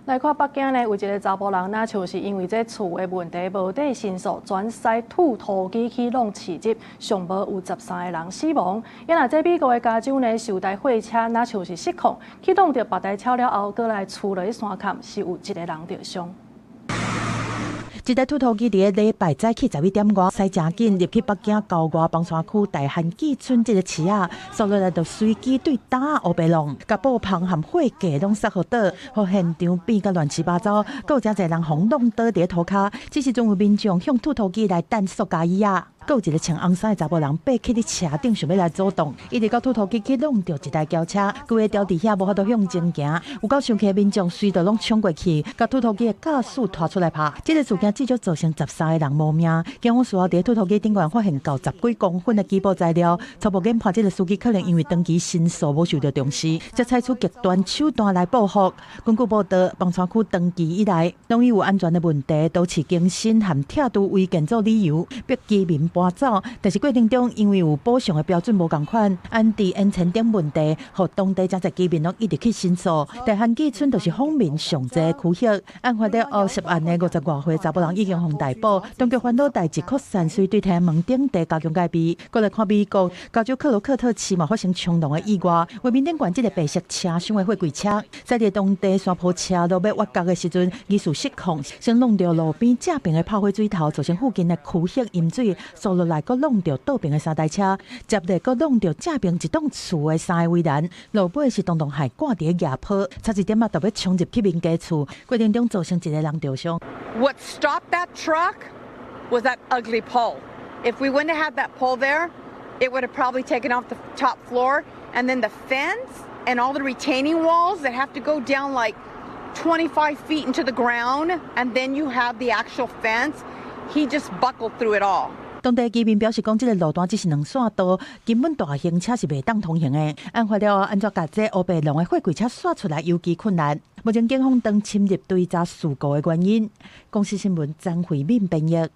來看北京呢，有一个查埔人，若像是因為這厝的問題無得申訴，專駛推土機去挵飼汁，上無有13個人死亡。啊若這美國的加州呢，受台貨車若像是失控，去挵著別台車了後，閣來趨落去山崁，是有一個人著傷。這台推土機佇咧禮拜早起11點外，駛誠緊入去北京郊外房山區大漢記村這个市仔，煞落來就隨機對擔仔烏白挵，共布棚和貨架攏摔予倒，予現場變甲亂七八糟，閣有誠濟人予挵倒佇咧塗跤。這時陣有民眾向推土機來擲塑膠椅仔。閣有一个穿紅衫的查埔人爬起佇車頂，想欲來阻擋，一直到推土機去挵著一台轎車，規个牢佇遐無法度向前行，有夠生氣的民眾隨著攏衝過去，共推土機的駕駛拖出來拍。這个事件至少造成13個人無命。警方事後佇推土機頂懸發現到10幾公分的起爆材料，初步研判這个司機可能因為長期申訴無受著重視，才採取極端手段來報復。根據報道，房山區長期以來攏以有安全的問題、都市更新和拆除違建做理由，逼居民搬走。但是過程中因為有補償的標準無仝款，安置煙塵等問題，予當地誠濟居民攏一直去申訴。大漢記村就是訪民上濟區域，案發了後涉案的50外歲查埔人已經予逮捕，當局煩惱代誌擴散，所以對天安門等地加強戒備。過來看美國加州克羅克特市嘛發生衝撞的意外，畫面頂懸這个白色車廂的貨櫃車，駛佇當地山坡車路欲越角的時陣，疑似失控，先挵著路邊正爿的炮火水頭，造成附近的區域淹水，煞落來閣挵著倒爿的三台車，接著閣挵著正爿一棟厝的三个圍欄，路尾是當當海掛佇咧牙坡，差一點仔就欲衝入去民家厝，過程中造成一個人著傷。 What stopped that truck was that ugly pole. If we wouldn't have had that pole there, it would have probably taken off the top floor, and then the fence and all the retaining walls that have to go down like 25 feet into the ground, and then you have the actual fence. He just buckled through it all. 當地居民表示，講這个路段只是兩線道，根本大型車是袂當通行的。案發了後，按怎共這烏白挵的貨櫃車煞出來尤其困難。目前警方正深入追查事故的原因。公視新聞張惠敏編譯。